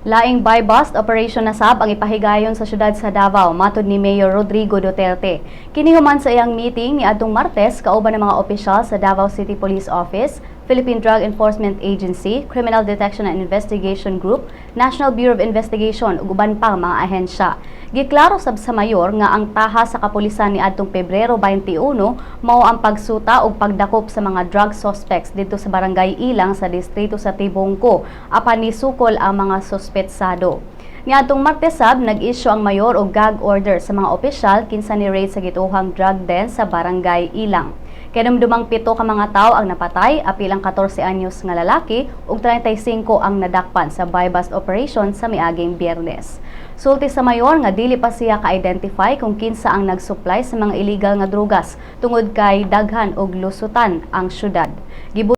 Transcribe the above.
Laing buy-bust operation na sab ang ipahigayon sa syudad sa Davao, matod ni Mayor Rodrigo Duterte. Kini human sa iyang meeting ni adtong Martes kauban ng mga opisyal sa Davao City Police Office, Philippine Drug Enforcement Agency, Criminal Detection and Investigation Group, National Bureau of Investigation ug uban pang mga ahensya. Giklaro sab sa mayor nga ang taha sa kapulisan ni adtong Pebrero 21 mao ang pagsuta ug pagdakop sa mga drug suspects didto sa Barangay Ilang sa distrito sa Tibungco apan nisukol ang mga suspetsado. Niadtong Martes sab, nag-issue ang mayor og gag order sa mga opisyal kinsa ni raid sa gituohang drug den sa Barangay Ilang. Kinumdumang 7 ka mga tawo ang napatay, apil ang 14 anyos nga lalaki ug 35 ang nadakpan sa buy-bust operation sa miaging Biyernes. Sulti sa mayor nga dili pa siya ka-identify kung kinsa ang nag-supply sa mga illegal nga drugas tungod kay daghan og lusutan ang syudad.